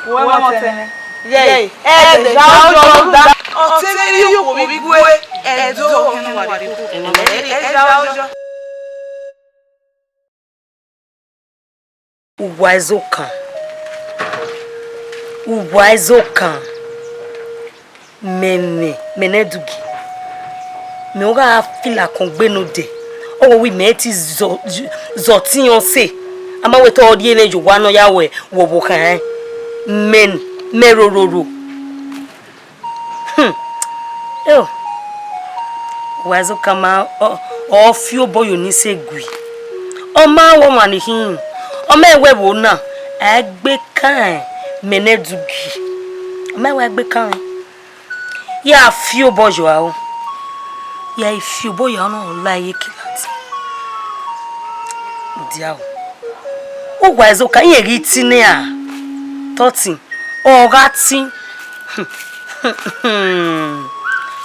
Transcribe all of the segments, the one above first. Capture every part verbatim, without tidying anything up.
Uwẹ ọmọ ọtẹn. Ye, ẹdẹ, ya ọjọ rhunmwuda. Ọtẹn vbe rhie okhuo vbe igue, ẹdẹ ọhẹn wa rre. Ẹdẹ, ya ọjọ. Uwa Ezokan, uwa Ezokan, mẹ nẹ, mẹ nẹ Dugie, mẹ ọ gha fila kọn gbe ne odẹ, ọ wẹ wẹ mẹ ti zọ, zọ ọtiẹn ọse, a ma wẹ te ọ rhie mwẹ ye owa ne ọ ya wẹ wẹ ọvbokhan rẹn, mẹ, mẹ rororo. Hmm. Eo. Wa Ezokan ma, ọ, ọ fi obọ ye Onise gui. Ọ ma wẹ ọmwa ni khin. Ọ ma wẹ ẹvbo na, a gbe kan mẹ nẹ Dugie. Ọ ma wẹ a gbe kan. Ya fi obọ yọ aro. Ya fi obọ yọ aro la ye kilati. Diaro. Uwa Ezokan, irẹn ghi ti nẹ ra? Tọtin, ọ gha tin.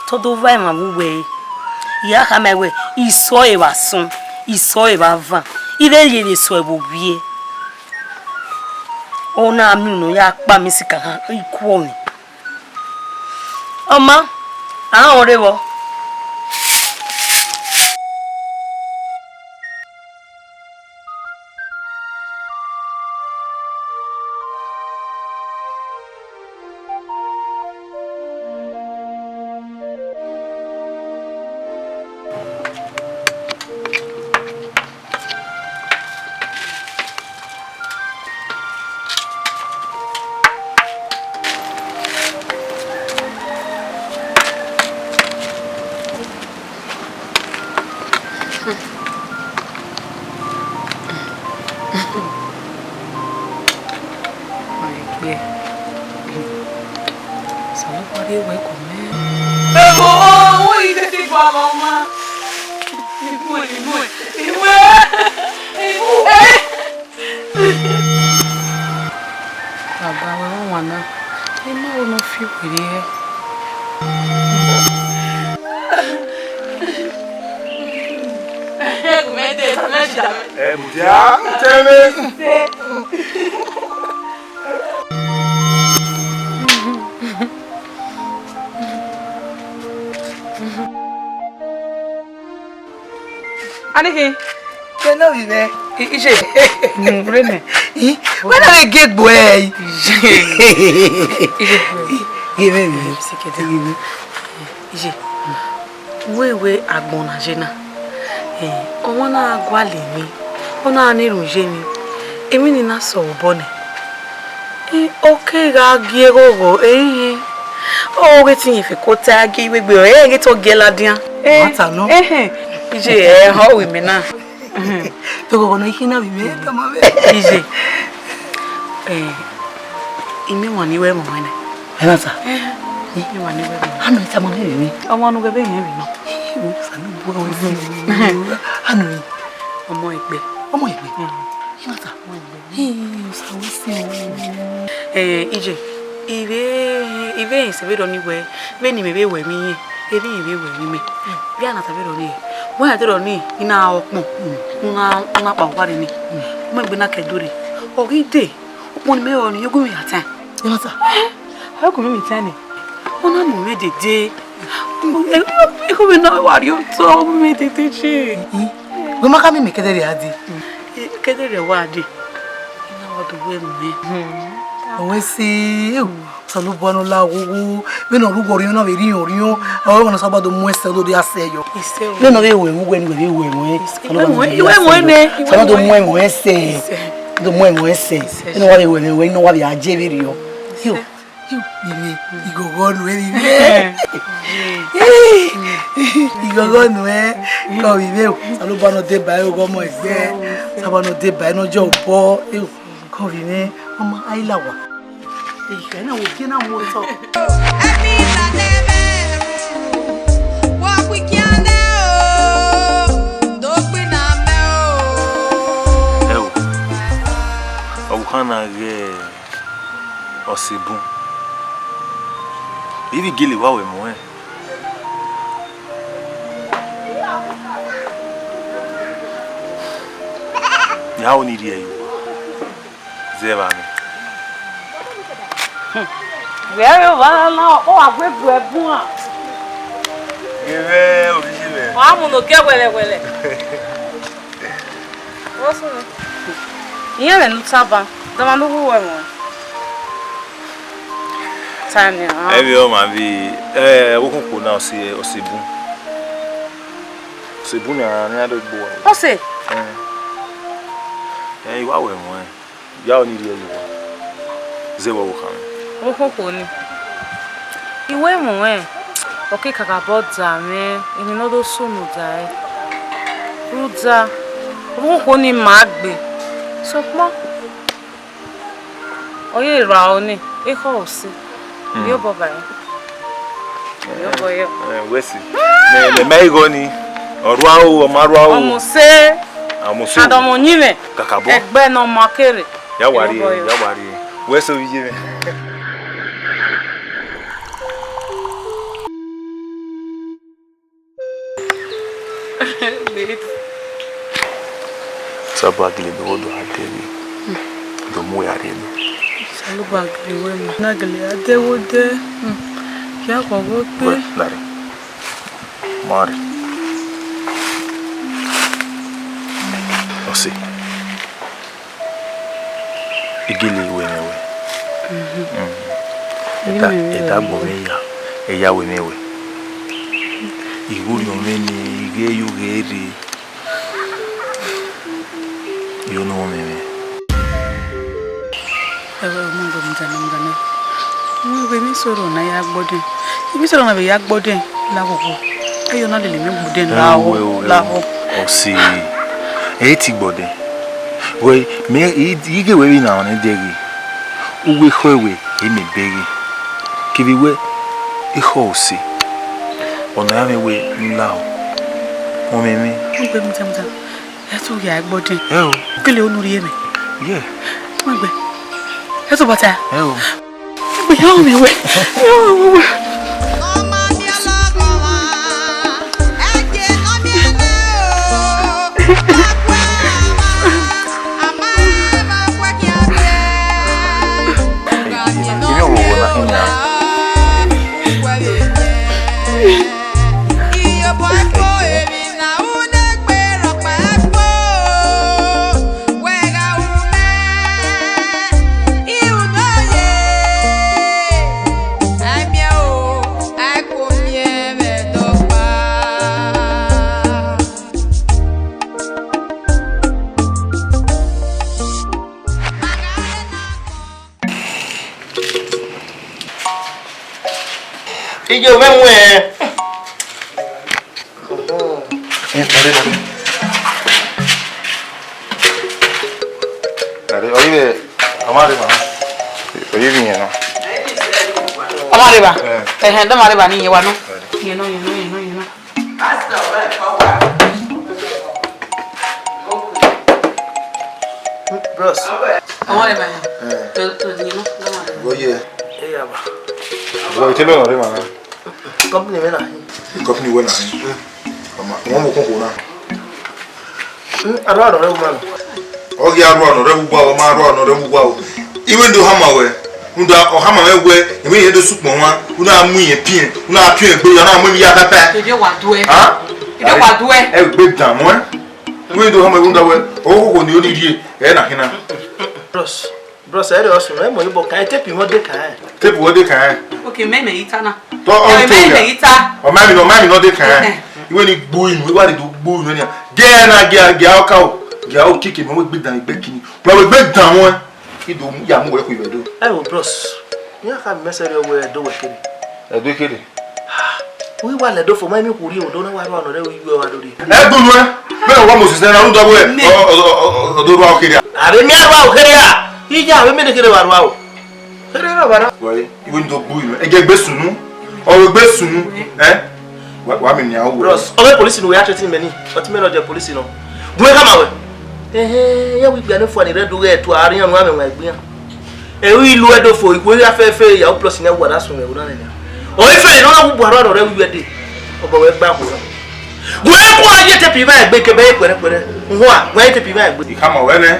Te ọ do vba emwa vbe uwẹ re. I gha khama wẹ, isọ ẹre vbe asọn, isọ ẹre vbe avan, I vbe rhie vbe sọ ẹvbo vbiẹ. Ọ na miẹn unu ya kpa mẹ sikaka, I kuọ mwẹ. Ọ ma, a rẹn ọre vbọ. Ọmọ ẹgbẹ. Osanobua rhie wẹ kọ mẹ. Ewo, owo yi tete gba ọmọ ọmwa. Imue, imue, imue, imue. Baba, wẹ ọmwa na, I ma ro ne ọ fi werriẹ hẹ. Ẹ mudia, tẹmwẹ. Aniki. Kẹ ne ovbi mwẹ. I- Iye. Hmm, rre nẹ. I- Wẹ na vbe gie egbe ẹre. Iye. Iye. Ghe mwẹ vbe. Sikete. Ghe mwẹ. Iye. Wẹ wẹ agbọn na ye na. Eh, ọmwa na gualọ emwi. Ọ na ne erhunmwu ye emwi. Emwi ni na sẹ obọ nẹ. I- Ọ kegha gie ghọghọ, ẹhẹn. Ọ ghe te irẹn fẹko ta gie iwegbe, ọ rẹn ghe te ọ gie ladian. Ọ ta nọ. Ẹhẹn. Iye, ẹ, ọ ru imẹ na. Te ghọghọ nọ, I khin na vbe imẹ, tama mwẹ. Iye. Eh, I miẹn ọmwa ni wẹ mẹ ọmwa nẹ. Ẹ na ta? Ẹhẹn. I miẹn ọmwa ni wẹ mẹ ọmwa. Anu tama mwẹ vbe imẹ. Ọmwa ne u ghẹ vbe rẹn vbe nọ. Ẹ, Osanobua wẹ si. Anu. Ọmọ ẹgbẹ. Ọmọ ẹgbẹ. Mm. Ẹ na ta? Ọmọ ẹgbẹ. Ee, Osa wẹ sẹ o. Eh, Iye, I vbe, I vbe rẹn sẹ vberriọ ni wẹ, vbene imẹ vbe wẹ emwi irẹn, erha irẹn vbe wẹ emwi mẹ. Vbe a na ta vberriọ ni, wẹ na te rọ ni, I na re ọkpọn, u na, u na kpa owa rre ni. Ọ ma egbe na ke do rre. Ọ ghi dee, ọkpọn ne imẹ rọ ni, ọ gu mwẹ ya taẹn. Ẹ na ta? Ọ gu mwẹ ya taẹn nẹ. Ọ na mu mwẹ dede. Ekhọe mwẹ na wa rhie otọ, ọ mu mwẹ dede je. Wẹ ma ka miẹn mẹ kẹdẹrriẹ a dee? Kẹdẹrriẹ wa dee. I na wa do wẹ mẹ. Ọ wẹ sẹ o, Osanobua ne ọ la oghogho, vbene ọ rre uwu orhiọn na vbe rri orhiọn, ọ wẹ ne Osanobua do mu ẹsẹ, ọ do rhie asẹ yọ. Vbene ọ vbe wẹ uwẹ ne uwẹ vbe wẹ ẹmwẹ, Osanobua do mu ẹmwẹ ẹsẹ, do mu ẹmwẹ ẹsẹ. Vbene ọ wa vbe wẹ ẹmwẹ, wẹ ne ọ wa vbe a je vberriọ. Yo. Ivbi mwẹ, ighọghọ nuẹn, ivbi mwẹ. Ighọghọ nuẹn, kọ ivbi mwẹ o. Osanobua ne ọ deba ẹre, ọmọ ẹgbẹ. Osanobua ne ọ deba ẹre ne ọ ye obọ. Kọ ivbi mwẹ, ọmọ Ailawa. Ehe na wo gie na mu otọ. Ẹmwata ne ẹmwẹ ru, wa khuikian nẹ o, do gbe na mẹ o. Ẹ o, ọvbokhan na ghẹ ọse bun. I vbe gele wa wẹ mu ẹn. Ya o ni rhie ẹre. Zẹ vbe amẹ. Vbe ẹ vbe ovba na, ọ wa gu egbe bun a. Ghe mwẹ ovbi iye mwẹ. Ọ a mu ne ogiẹ wẹlẹwẹlẹ. What's wrong? Iran vbe ne u taba, dama ne u wu wẹ mọ. Tania. Ẹ vbe ọmwa vbe, ẹ, ọvbokhan okhuo na, ọ si, ọ si bun. Ọ si bun nian, ne iran do gbe uwa. Ọ si? Ẹ. Ẹ, I wa wẹ mọ ẹ. Ya ọni rhie ye uwa. Zẹ vbe ọvbokhan mwẹ. Ọvbokhan okhuo ni. I wẹ mọ ẹ, ọ ke kakabọ da mwẹ, emwi ne ọ do sunu da ẹre. Rhunmwuda, ọvbokhan okhuo ni ma gbe. Sokpan, ọ ye rra ọni, ekhọe ọ si. Hmm. Iyobọ ba ẹre. Iyobọ yọ. Eh, wẹ si. Mẹ, mẹ, mẹ igho ni. Ọ rua o, ọ ma rua o. Ọmọ ose. Ọmọ ose. Adọmọ yinmwẹ. Kakabọ. Ẹgbẹ ne ọ ma kere. Ya wa rrie, iyobọ yọ. Ya wa rrie. Wẹ so iye mwẹ. Osanobua gele do do a dẹghe, do mu wẹ a rrie nẹ. Osanobua gele wẹ ma. Na gele a dẹghe odẹ. Khian khọ vbe ọkpe. Wẹ, na rre. Ma rre. Ọ si. I gele wẹ mwẹ wẹ. Mhm. Mm. Ẹdẹ, ẹdẹ agbọn mwẹ ya, ẹya wẹ mwẹ wẹ. I ghe orhiọn mwẹ ni, I ghe yo ghe rre. Yo ne ọ mwẹ mwẹ. Ẹvbo, ọ ma gọ mudia na, mudia na. Wẹ vbe emwi sọrọ na ya gbọdẹn. Emwi sọrọ na vbe ya gbọdẹn, lahọ. Ẹyọ na lele mwẹ gbọdẹn, lahọ, lahọ. Ọ si, ẹ i ti gbọdẹn. Wẹ, mẹ, I, I ghe wẹ vbe na ọnrẹn dẹghe, uwu ekhọe wẹ, e mẹ bẹghe. Kevbe wẹ, ekhọe ọ si, ọ na ya mwẹ wẹ, n lahọ. Ọ mwẹ mwẹ. Ọ gbe mudia, mudia. Ẹ tu ya ẹgbọdẹn. Ẹ o. Kele unu rhie mẹ. Yẹ. Wẹ gbe. Ẹ tu bọta. Ẹ o. Gbe ya ọmọ wẹ. Ya ọmọ wẹ. Iyobọ ẹko emwi na u negbe rhọkpa ẹkpo, wẹ gha ru mẹ, I ru ne ọ ye, a i miẹn o, a i ko miẹn vbe ẹdẹ ọkpa. Iye mwẹ mu ẹn. Ẹ, pare, pare. Pare, ọ yevbe, ọ ma rre evba. Ọ yevbe iyẹn nọ. Ọ ma rre evba? Ẹ. Ẹhẹn, de ọ ma rre evba ne iyẹn wa nọ. Pare. Iyẹn nọ, iyẹn nọ, iyẹn nọ. Bros. Ọ ma rre evba ya. Ẹ. To, to, iyẹn nọ, de ọ ma rre evba. Oye. Ẹ ya ba. Bro, itelu nọ rre evba na. Company mwẹ na hin. Company wẹ na hin. Ọma, wọn mu koko na. Hmm, a rua nọ rre vbe uwa nọ. Ọ ghi a rua nọ rre vbe uwa, ọ ma rua nọ rre vbe uwa o. Iwẹ do hama wẹ, rhunmwuda ọ hama mwẹ wẹ, emwi ne irẹn do sukpọn mwa, u na mu irẹn piẹn, u na piẹn egbe, u na mu emwi ya pẹpẹ. Ebe wa duẹ. Ha? Ebe wa duẹ. Ẹ gbe dan mọ ẹ. Iwẹ do hama wẹ, rhunmwuda wẹ, ohoho ni oni rhie, ẹ na hin na. Bros. Bros, ẹ rẹ ọ sunu, ẹ mọ ibọ kan, tepi mwẹ ọ de kan ẹ. Tepi wẹ ọ de kan ẹ. Ok, mẹ mẹ ita na. Tọ ọ. Ẹ, mẹ mẹ ita. Ọ ma mi nọ, ọ ma mi nọ de kan ẹ. Ẹ. Iwẹ ni gbu inu, iwẹ ni do gbu inu nia. Gẹ na gẹ gẹ ọka o. Gẹ o kike mẹ wẹ gbe dan igbe kini. Bro, wẹ gbe dan wọn. I do ya mu wẹ ku ivẹ do. Ẹ o bros. Ni a ka mẹ sẹ rẹ wẹ do wẹ kere. Ẹ do kere. Uyi wa lẹ do fo ma emi kuri o do na wa rua nọ rẹ uyi wa do re. Ẹ gbunu ẹ, mẹ wa Moses na rhunmwuda wẹ, ọ, ọ, ọ, ọ, ọ do rua okherha. Ave mi a rua okherha. Ija ave mi ne kherhe wa rua o. Kherhe rua wa rua. Wẹ, iwẹ ni do gbu inu. Ẹ gẹ gbe sunu. Ọ wẹ gbe sunu. Ẹ? Wa, wa mi ni a wẹ. Bros, ọ vbe police nu wẹ a threaten mẹ ni. Ọtẹn mẹ nọ jẹ police nọ. Bu ẹ khama wẹ. Ẹhẹn, ya wi gbia ne fua ni rẹ do ghẹ tua, a rian nu amẹ wa igbian. Ẹ i lu ẹdofo, ikhuo ya fẹfẹ, ya plus ne wa da sun ẹvbo na nẹ. Ọ i fẹ ne ọ na wu buaro arọ rẹ wi wẹ de. Ọbọ wẹ gba khuo na. Wẹ kua ye tepi va egbe kebe ye kpẹrẹkpẹrẹ. Uhua, wẹ ye tepi va egbe. Ikama wẹ nẹ.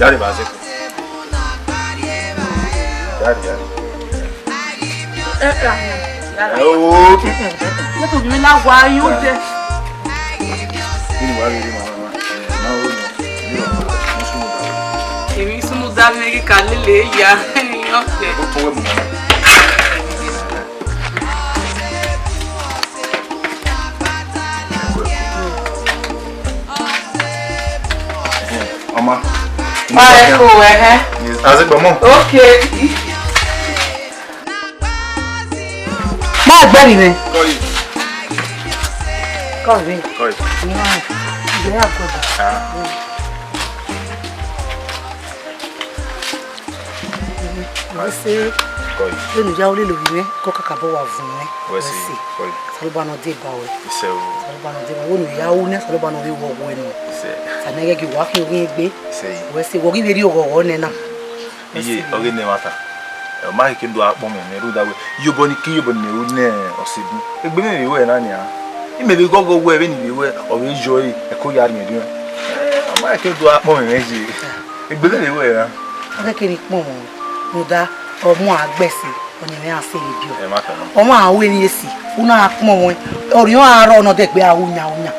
Yare ba se. Yare, yare. Eh, eh, eh, oh. Mo to bi na wa yo de. Kí ni wàá rí rí màmá? Màmá wo ni? Èmi súnmọ́ dá mi kí kà lélẹ̀ ya. Ọ̀tẹ̀. Ó tún wẹ̀ mọ́. Ọmọ. Ọ̀rẹ́ kò wẹ̀ hẹ́. Àzẹgbọmọ. Okay. Ma gbẹrì rẹ. Kọyì. Kọyì. Kọyì. Ìyá àgbọ̀dọ̀. Ah. Wẹ se. Kọyì. Vbene u ya ru lele ovbi mwẹ, ke ọ kakabọ wa vun mwẹ. Wẹ se. Wẹ se. Kọyì. Osanobua ne ọ deba ruẹ. Isẹ o. Osanobua ne ọ deba ruẹ. Vbene u ya ru nẹ, Osanobua ne ọ vbe wọ wẹ nọ. Isẹ. Sani ẹghẹ ghi wa khian oghian egbe. Isẹ. Wẹ se, wẹ ghi vbe rhie oghọghọ nẹ na. Iye, ọghe ne ẹmwata. Ọ ma keke do akpọ mwẹ, mẹ rhunmwuda wẹẹ, iyobọ ni ke iyobọ ne ru ne ọse bun. Egbe mwẹ vbe wẹ na nian. Imẹ vbe gọgọ wẹẹ vbene I vbe wẹ, ọ vbe yọ ẹre, ẹko ya rhiẹnrhiẹn. Ọ ma keke do akpọ mwẹ mwẹ ye. Egbe mwẹ vbe wẹ na. Ọ keke ni kpọnmwẹ, rhunmwuda, ọ mu a gbe ẹse, ọni mwẹ a sẹ vbe biẹ. Ẹ ma tọ nọ. Ọ ma ru emwi esi, u na kpọnmwẹ, ọrriọ a rrọọ ne ọ dẹgbe a ru yan, ru yan.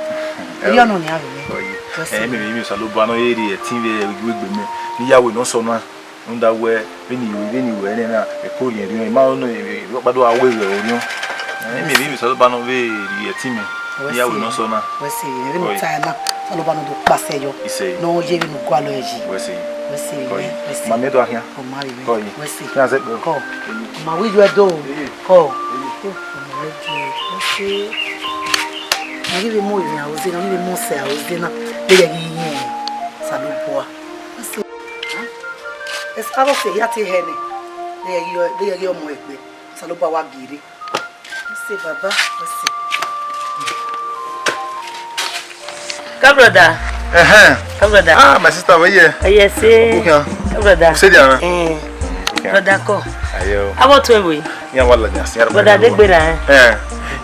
Erriọ nọ nian vbe mwẹ. Ọye. Ẹ, mẹ vbe rinmwian Osanobua ne ọ rhie ẹtin vbe iwegbe mẹ, ne I ya wẹ ne ọ sẹ ọna. Rhunmwuda wẹẹ, vbene I ru, vbene I ru ẹre na, ẹko rhiẹnrhiẹn, I ma rẹn ne ọkpa do gha wẹ vbe orhiọn. Ẹ, mẹ vbe rinmwian Osanobua ne ọ vbe rhie ẹtin mẹ, ne I ya wẹ ne ọ sẹ ọna. Wẹ se, vbene u ta na, Osanobua ne ọ do kpasẹ yọ. Isẹ. Ne ọ ye vbene u gualọ ẹre yi. Wẹ se. Wẹ se, wẹ se. Ma miẹn do khian. Ọ ma vbe. Kọ yi. Wẹ se. Khian zẹ kpẹ. Kọ. Ma wẹ iye do. Kọ. Ọmọ rẹ di. Wẹ se. Ma ghi vbe mu emwi aro ze na, ma ghi vbe mu ọse aro ze na. Vbe ya ghi yin Osanobua. Wẹ se. Esa vbe ọse hia te hẹ nẹ. Vbe ya ghi, vbe ya ghi ọmọ ẹgbẹ. Osanobua wa gere. Wẹ se baba, wẹ se. Ka brother. Ẹhẹn. Ka brother. Ah, my sister, where you? Yes, eh. Okay. Ka brother. Say there. Eh. Okay. Brother, ko. Ayo. Abo tu ewe. Ya wa ladian, si ara. Brother, de gbera, eh. Eh.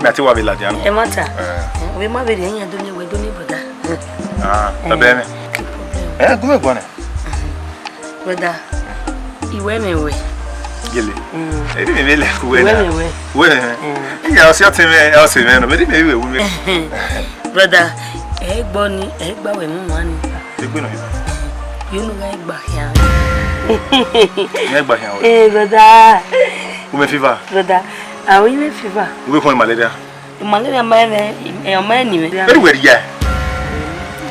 Mi ati wa vbe ladian. E mata. Eh. We ma vbe ri yan do ni we do ni brother. Ah, ta be me. Eh, gu me gbọnẹ. Brother, I wẹ mẹ wẹ. Gele. Mm. Eri mi vele ku wẹ na. I wẹ mẹ wẹ. Wẹ mẹ. Mm. Iya, ọsẹ ọtẹn mẹ, ọsẹ mẹ nọ, eri mi vele wu mẹ. Brother, ẹ gbọ ni, ẹ gba wẹ mu wa ni. Egbe nọ. Yo no ga gba khian. Ẹ gba khian wẹ. Eh, brother. Wẹ mẹ fever. Brother, a wẹ mẹ fever. Wẹ kọn malaria. Malaria ma ẹmwẹ, ẹ, ọ ma ẹni mẹ. Very well, yeah.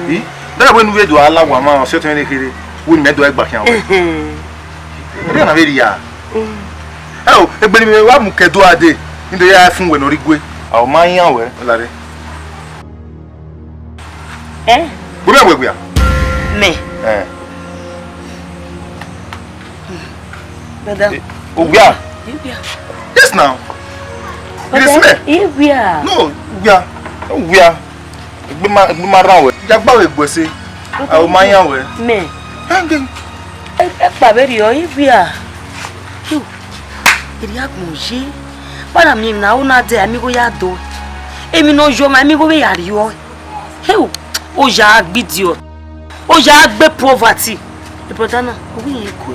Hmm? Dara wẹ nu vbe do ala wa ma, ọsẹ ọtẹn ne kherhe. Wẹ mẹ do gba khian wẹ. Eri na vbe ria. Ẹ o, egbe ni mẹ wa mu kẹ do ade. Ni do ya fun wẹ ne ọ rre igue. A ọ ma yan wẹ. Lare. Eh? Wẹ mẹ wẹ wia. Mẹ. Eh. Brother. Eh, oh, wia. Wia. Yes now. It is me. Wia. No, wia. Wia. Egbe ma, egbe ma ran wẹ. Ya gba wẹ gbe se. A ọ ma yan wẹ. Mẹ. Hang in. E, e kpa vbe rriọ, I wia. Yo. Eri agbọn ye. Para mi na o na de, ami go ya do. Emi no yo ma, ami go vbe ya rriọ. Heu, oya gbe idiot. Oya gbe poverty. E brother na, o wi yen ku.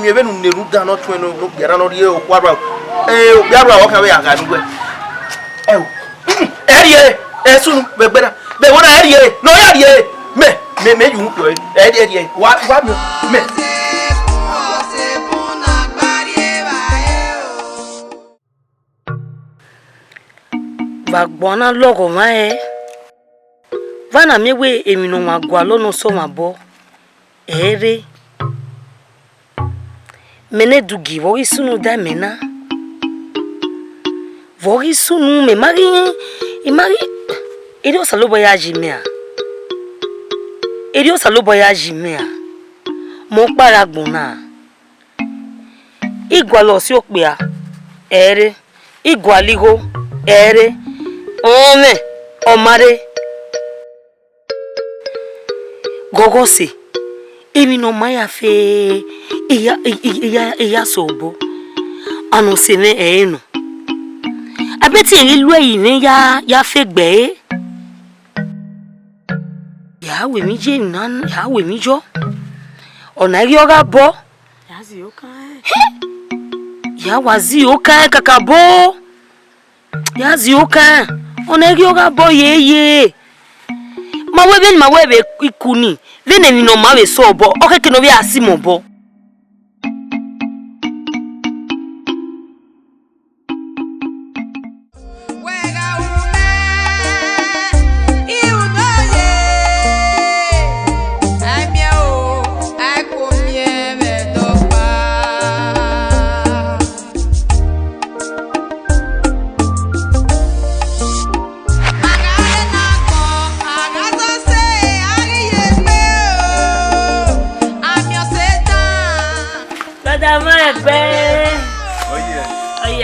miẹn vbene u na erhunmwu dan ne ọ tuẹn ne okpia na ne ọ rhie okhuo arua. Eh, okpia arua ọkhan vbe ya gha ne uwẹ. Ẹo. Ẹ rhie, ẹ sunu, vbe gberra. Vbe wẹ na ẹ rhie, ne ọ ya rhie. Mẹ, mẹ, mẹ yu unu kpọ, ẹ rhie, ẹ rhie. Wa, wa miẹn, mẹ. Vbe agbọn na lọghọ mwa ẹre, vbe a na miẹn wẹ emwi ne ọmwa gualọ ne ọ sẹ ọmwa obọ, ẹ i rre. Mẹ ne Edugie, vbe ọ ghi sunu da mẹ na? Vbe ọ ghi sunu, mẹ ma ghi, I ma ghi, erriọ Osanobua ya yi mẹ ra? Erriọ Osanobua ya yi mẹ ra? Mẹ ọkpa rre agbọn na. I gualọ si okpia, ẹ i rre. I gualọ igho, ẹ i rre. Ọmwẹ, ọ ma rre. Ghọghọ sẹ, emwi ne ọ ma ya fe, I ya, I, I, I ya, I ya sẹ obọ. Ọna ọ sẹ mwẹ ẹre nọ. Abẹtin ghi lu ẹre mwẹ ya, ya fe gbe ẹre. Ya wẹ emwi ye na, ya wẹ emwi yọ. Ọna i ghi ọ gha bọ. Ya zẹ okan ẹn. Ya wa zẹ okan ẹn kakabọ. Ya zẹ okan ẹn. Ọna i ghi ọ gha bọ yeye. Ma wẹ vbene ima wẹ vbe iku ni, vbene emwi ne ọ ma vbe sẹ obọ, ọ khẹke ne ọ vbe a si mẹ obọ.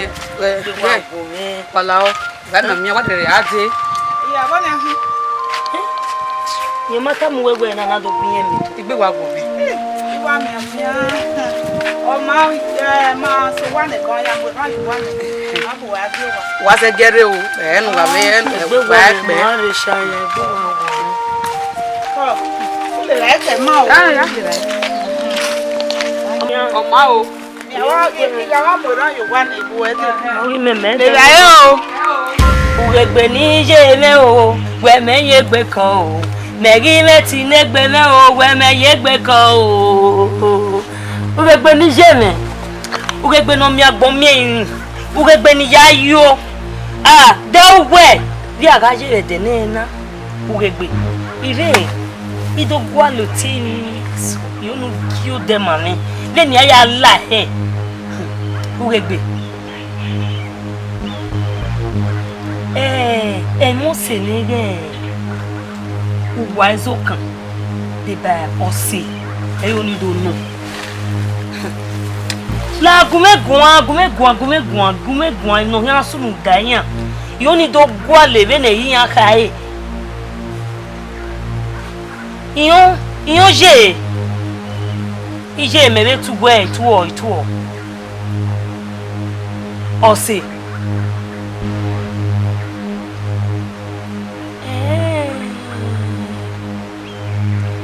Ẹ, ẹ, wa gu mwẹ. Kpalao, wa na miẹn, wa dẹrẹ a dee. Iya, vbọ nian khin? Rẹn ma tama uwẹ wẹẹ ne a na do gbe irẹn mẹ. Egbe wa gu mwẹ. Ẹ, I wa miẹn afian. Ọ ma, ẹ, ma sẹ owa nẹ gan ya mu erhan ye owa nẹ. A bu wa die owa. Wa sẹ gẹrre o, ẹ, ne uwa vbe, ẹ, egbe wa wa ẹ kpẹ. Ma re sha ya, egbe wa wa. Ọ, u lele ẹkẹ ma o. Ah, ya lele. Ọ ma o. Ọ ghi mẹmẹ dẹ. Lele o. Ughegbe ni ye mwẹ o, wẹ mẹ ye egbe kan o. Mẹ ghi mwẹ ẹtin ne egbe mwẹ o, wẹ mẹ ye egbe kan o. Ughegbe ni ye mwẹ, ughegbe ne ọ miẹn agbọn miẹn irin, ughegbe ne I ya yo. A, de uwẹ, vbe a gha ye vbe ẹdẹ nẹ na? Ughegbe, I rre, I do gualọ tie emwi, I unu gie odẹ ma mwẹ, vbene I ya la hẹ. Ughegbe. Ẹ, ẹmwẹ ọse ne ghẹ uwa Ezokan deba ọse, ẹ i re ọni do nọ. La gu mwẹ guan, gu mwẹ guan, gu mwẹ guan, gu mwẹ guan, ne ọ khian sunu da iran. I re ọni do gualọ vbene iran khare. Iran, iran ye, iye mẹ vbe tuwẹ ituọ ituọ. Ọse.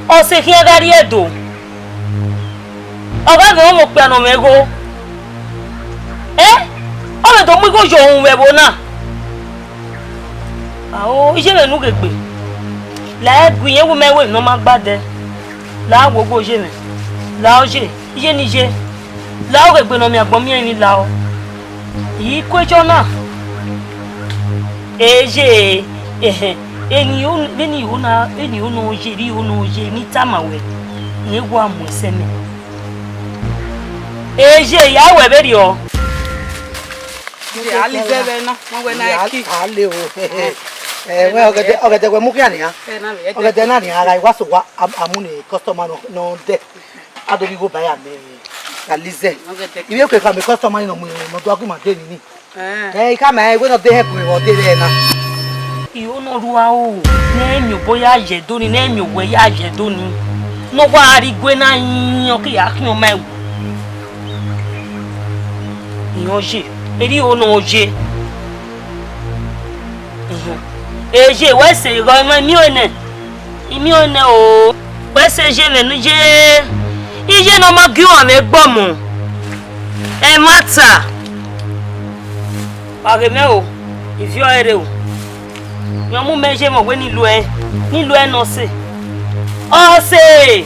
Ọse khian gha rrie Ẹdo. Ọ gha ghe ọmwa okpia ne ọ mwẹ igho. Ẹ, ọ vbe do mu igho yọ uhunmwu vbe ẹvbo na. Ao, iye vbe ne u ghe gbe. La ẹ gu irẹn wu mẹ wẹ ne ọ ma gba dẹ. La wo gbe oye mwẹ. La oye, iye ne iye. La oghe egbe ne ọ miẹn agbọn miẹn emwi lao. I ku ejo na. Eye, ehẹn, eni ho, vbene I ho na, vbene I ho na oye, vbe I ho na oye, ne I tama wẹ, rẹn wa mu ẹsẹ mẹ. Eye, ya wẹ vberriọ. Alizẹ vbe na, wọn wẹ na ẹ ki. A le o. Ẹ, wẹ ọgẹdẹ, ọgẹdẹ wẹ mu khian nian. Ẹ, na vbe, ẹ, ọgẹdẹ na nian, a gha wa so wa, a, a mu ne customer nọ, nọ dẹ. A do ghi gho ba ya mẹ, Alizẹ. Ọgẹdẹ. Ivbi okue khama customer ni nọ mu, nọ do gu ima de nini. Ẹ. Ẹ, I khama ẹre, wẹ nọ de hẹ gun vbe ọ de vbe na. I ho ne ọ rua o, ne ẹ miẹn obọ ya ye do ni, ne ẹ miẹn owẹ ya ye do ni. Ne ọ wa rrie igue na yin, ọ ke ya khian ma ẹwu. Iran ye, erriọ ne ọ ye. Eye, wẹ sẹ igho mwẹ, I miẹn ọnẹ, I miẹn ọnẹ o. Wẹ sẹ eye mwẹ ne iye, iye ne ọ ma gie uwa mwẹ gbọmọ. Ẹmwata. Wa ghe mẹ o, ivie ọre rre o. Rẹn mu mẹ ye mwẹ wẹ ne I luẹ, ne I luẹ ne ọse. Ọse!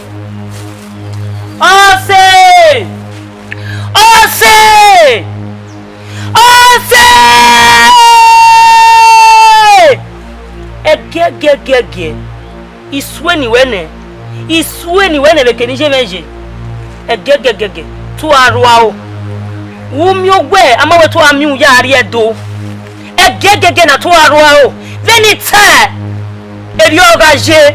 Ọse! Ọse! Ọse! Ẹgiẹgiẹgiẹgiẹ, I sue ne wẹ nẹ, I sue ne wẹ nẹ vbe kene iye mwẹ ye. Ẹgiẹgiẹgiẹgiẹ, te u gha rua o. U miẹn owẹ, a ma wẹ te u gha miẹn u ya rrie Ẹdo. Ẹgiẹgiẹgiẹ na te u gha rua o. Vbene I tae, erriọ ọ gha ye.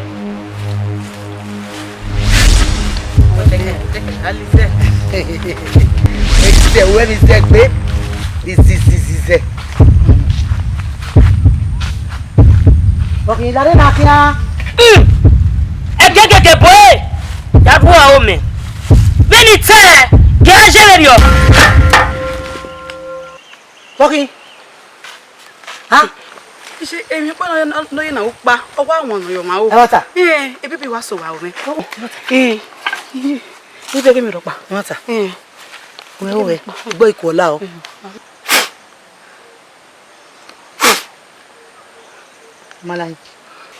Alizẹ. Alizẹ, wẹ vbe izẹ gbe. Izizizizẹ. Ọkhin, lare na khian. Ẹgẹgẹgẹ bọe, ya rhua ro mẹ. Vbene I tae, gie a ye vberriọ. Ọkhin. Ha? Iye, emwi ọkpa nọ, nọ, nọ ye na ukpa, ọ wa wan nọ yọ ma o. Ẹmwata. Ẹ, ebibi wa so wa o mẹ. Ẹ, iye, iye, iye, ghe mẹ rhọkpa. Ẹmwata. Ẹ. Wẹ o wẹ, igbọ ikuọ la o. Malayi.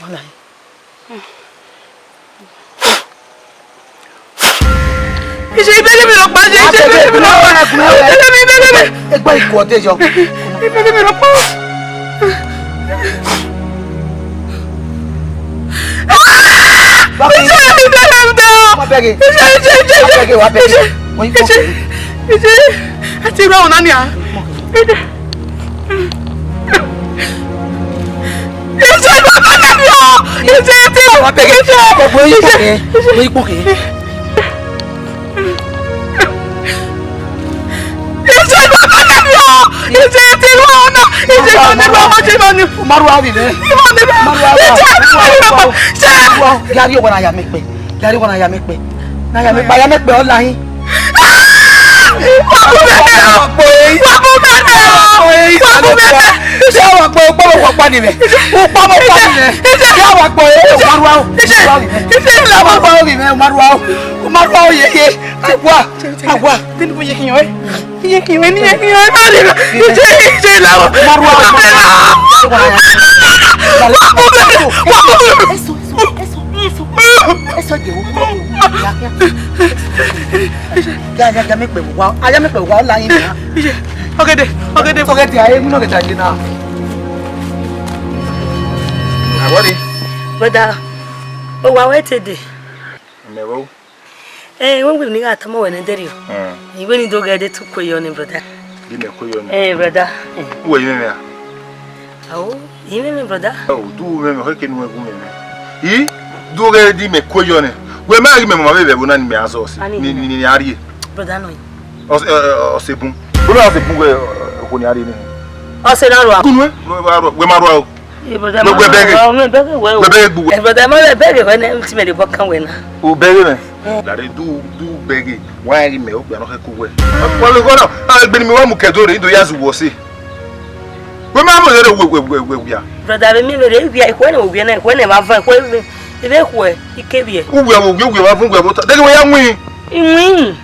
Malayi. Iye, ibẹghe mi rhọkpa, iye, iye, ibẹghe mi rhọkpa. Ibẹghe mi, ibẹghe mi. Egbe ikuọ de yọ. Ibẹghe mi rhọkpa. Iye, ibẹghe mi da. Iye, iye, iye, iye. Iye, iye. A ti rọ ọna nia. Iye. Iye, baba na mi o! Iye, ti wa bẹghe. Gbogbo yín kpọkẹ, gbogbo yín kpọkẹ. Iye, baba na mi o! Iye, ti wa ọna! Iye, ọmọ ni baba, ọmọ ni baba. Umaru abi ne. Ọmọ ni baba. Umaru abi. Iye, ọmọ ni baba. Gari ọmọ na ya mẹ kpẹ. Gari ọmọ na ya mẹ kpẹ. Na ya mẹ kpẹ, ya mẹ kpẹ, ọ la hin. Ya, ya, ya mẹ kpẹ wa, a ya mẹ kpẹ wa, ọ la yin na. Iye, ọgẹdẹ, ọgẹdẹ. Ọgẹdẹ, a ye mu ọgẹdẹ ye na. Awọri. Brother, o wa wẹ te de? Mẹ wo. Eh, wẹ wẹ ni gha tama wẹ ne dẹrriọ. Hmm. I wẹ ni do ghe de tu kue yọ ni, brother. Di mẹ kue yọ ni. Eh, brother. Eh. Uwẹ yi mẹ mẹ a? Ao, imẹ mẹ, brother. O, du mẹ mẹ, khẹ ke nu ẹgu mẹ mẹ. I, du ghe di mẹ kue yọ nẹ. Wẹ ma ghi mẹ ma vbe vbe ẹvbo na ni mẹ a zọ si. Ani ni, ni, ni a rrie. Brother nọ. Ọ, ọ, ọ, ọ se bun. Bro, ọ se bun wẹ, ọ, ọ, ni a rrie nẹ. Ọ se na rua. Kunu ẹ, wẹ ma rua o. Brother, wẹ ma bẹghe. Wẹ bẹghe gbe uwẹ. Brother, ma bẹghe wẹ nẹ, ti mẹ de bọ kan wẹ na. U bẹghe mwẹ? Lare du, du bẹghe, wa ghi mẹ okpia nọ khẹ ku wẹ. Wa le gọna, a gbe ni mi wa mu kẹdo re, ido ya zu wọ se. Wẹ ma mu re wẹ, wẹ, wẹ, wẹ wia. Brother, vbe mi vbe re wia, ikhue ne wẹ wia na, ikhue ne ma van, ikhue vbe, vbe ikhue, ike vbiẹ. U wia, u wia, u wia, wa vun wia vbe ota. Deghe wẹ ya win. I win.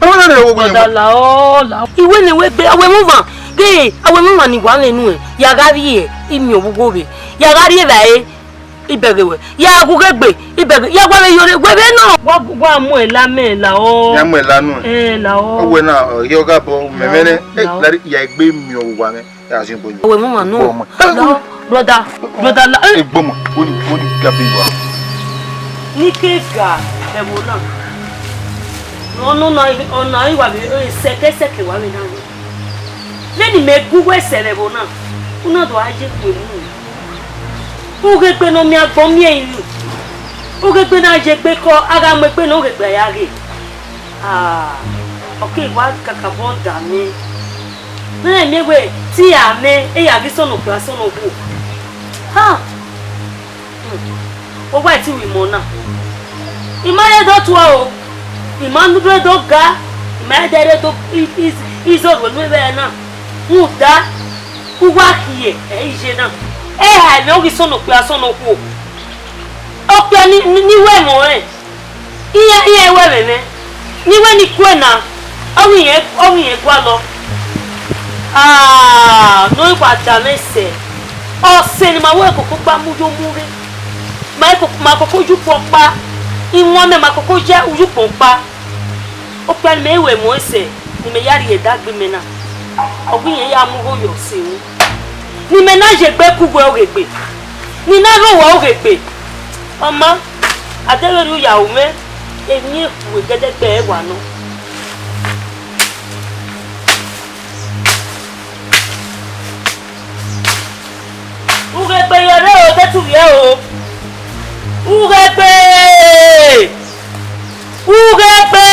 Baba na re wo win. Brother, la o, la o. Iwe ne wẹ gbe, a wẹ mu van, ghe, a wẹ mu van ni wa lẹ nuẹn, ya gha rrie, imiẹn vbe uwu vbe, ya gha rrie vbe a re. Ibẹghe wẹ, ya gu ghe gbe, ibẹghe, ya gua vbe yore, wẹ vbe nọ. Wa, wa mu ẹla mẹ la o. Ya mu ẹla nuẹn. Eh, la o. Ọ wẹ na, ọ, ye ọ gha bọ, mẹ mwẹ nẹ, eh, la o. Lare, ya egbe miẹn owa mwẹ, ya zin gbo yo. Wẹ mu ma nu. Gbo ọmọ. La o, brother, brother, la, eh. Egbo ọmọ, wo ni, wo ni ga be wa. Ni ke ga, ẹvbo na. Ọna, ọna, ọna, wa vbe, eh, sẹkẹsẹkẹ wa vbe na. Vbene imẹ gu uwẹ sẹ vbe ẹvbo na, u na do gha ye kue mu. Ughegbe ne ọ miẹn agbọn miẹn rin. Ughegbe na ye egbe kọ, a gha mu egbe ne ughegbe a ya ghe. Ah, ọ ke wa kakabọ da mwẹ. Nene miẹn wẹ, te a mwẹ, e ya ghi sọnnọ okpia sọnnọ okhuo. Ha! Hmm. Ọ wa ti ru imẹ ọna. I ma rre do tuẹ o. I ma nu rre do ga. I ma rre do i, i, izọrhuẹ nuẹn vbe ẹre na. Rhunmwuda, u wa khiẹ ẹ iye na. Eha mwẹ ọ ghi sọnnọ okpia sọnnọ okhuo. Okpia ni, ni, ni wẹ ẹmwẹ ọnrẹn. Iran, iran wẹ ẹmwẹ mwẹ. Ne I wẹ ne I kue na, ọ ghi rẹn, ọ ghi rẹn gualọ. Ah, ne ọ ghi wa da mwẹ sẹ. Ọse ne ima wẹ koko gba mu yo mu ghe. Ma koko, ma koko yu ukpọn ọkpa. Iwinna mẹ ma koko ya uyu ukpọn ọkpa. Okpia ne imẹ ru ẹmwẹ ọnrẹn sẹ, ne imẹ ya rhie ẹdẹ gbe imẹ na. Ọ ghi rẹn ya mu igho ye ọse ru. Ne imẹ na ye egbe ku uwẹ oghegbe. Ne I na rre owa oghegbe. Ọ ma, a deghẹ erriọ u ya ru mwẹ, emwi ekhue gẹdẹgbẹ ẹre wa nọ. Ughegbe ye ọre o, te tu vbiẹ o. Ughegbe! Ughegbe!